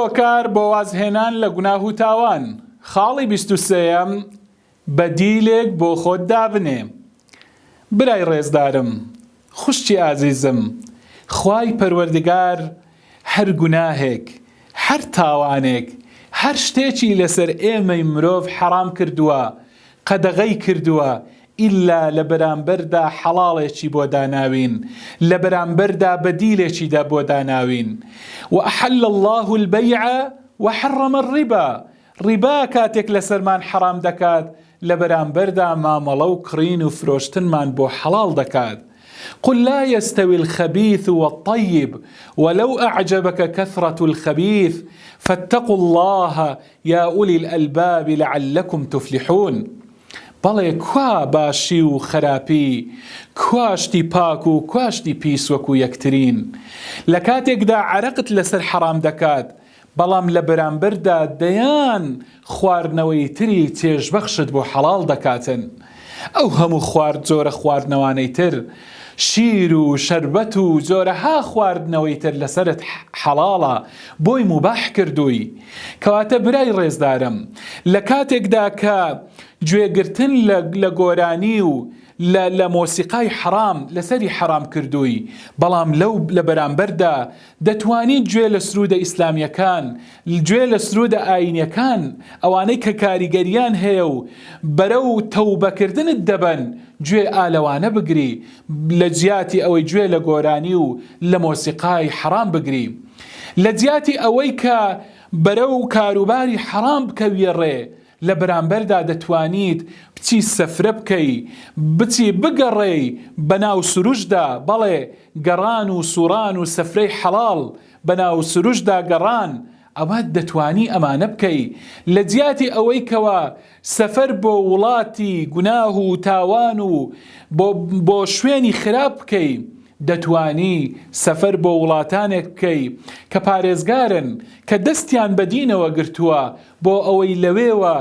هۆکار بۆ وازهێنان لە گوناه و تاوان، خاڵی 23یەم، بەدیلێک بۆ خۆت دابنێ. برای ڕێزدارم، خوشکی ئازیزم، خوای پەروەردگار هەر گوناهێک، هەر تاوانێک، هەر شتێکی لەسەر ئێمەی مرۆڤ حەڕام کردووە، قەدەغەی کردووە، ئیلا لە بەرامبەردا حەڵاڵێکی بۆ داناوین، لە بەرامبەردا بەدیلێکی دا بۆ داناوین. وأحل اللە البیع وحرم الربا، ڕیبا کاتێک لەسەرمان حەڕام دەکات، لە بەرامبەردا مامەڵە و کڕین و فرۆشتنمان بۆ حەڵاڵ دەکات. قل لا یستوی الخبیث والطیب ولو اعجبک کثرة الخبیث فاتقوا اللە یا اولی الالباب لعلکم تفلحون. بەڵێ کوا باشی و خراپی، کوا شتی پاک و کوا شتی پیس وەکو یەکترین؟ لە کاتێکدا عەرەقت لەسەر حەڕام دەکات، بەڵام لە بەرامبەردا دەیان خواردنەوەی تری چێژبەخشت بۆ حەڵاڵ دەکاتن. ئەو هەموو خوارد جۆرە خواردنەوانەی تر، شیر و شەربەت و جۆرەها خواردنەوەی تر لەسەرت حەڵاڵە، بۆی موباح کردووی. کەواتە برای ڕێزدارم، لە کاتێکدا کە گوێگرتن لە لە گۆرانی و لە لە مۆسیقای حەڕام لەسەری حەڕام کردووی، بەڵام لەو لە بەرامبەردا دەتوانیت گوێ لە سروودە ئیسلامییەکان، گوێ لە سروودە ئایینیەکان، ئەوانەی کە کاریگەرییان هەیە و بەرەو تەوبەکردنت دەبەن، گوێ ئا لەوانە بگری، لە جیاتی ئەوەی گوێ لە گۆرانی و لە مۆسیقای حەڕام بگری. لە جیاتی ئەوەی کە بەرەو کاروباری حەڕام بکەویە ڕێ، لە بەرامبەردا دەتوانیت بچی سەفرە بکەی، بچی بگەڕێی بەناو سروشتدا، بەڵێ گەڕان و سوڕان و سەفرەی حەڵاڵ، بەناو سروشتدا گەڕان، ئەوە دەتوانی ئەمانە بکەی، لە جیاتی ئەوەی کەوا سەفەر بۆ وڵاتی گوناه و تاوان و بۆ بۆ شوێنی خراپ بکەی، دەتوانی سەفەر بۆ وڵاتانێک بکەی کە پارێزگارن، کە دەستیان بە دینەوە گرتووە، بۆ ئەوەی لەوێوە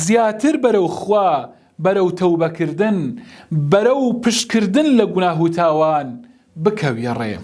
زیاتر بەرەو خوا، بەرەو تەوبەکردن، بەرەو پشتکردن لە گوناه و تاوان بکەویە ڕێ.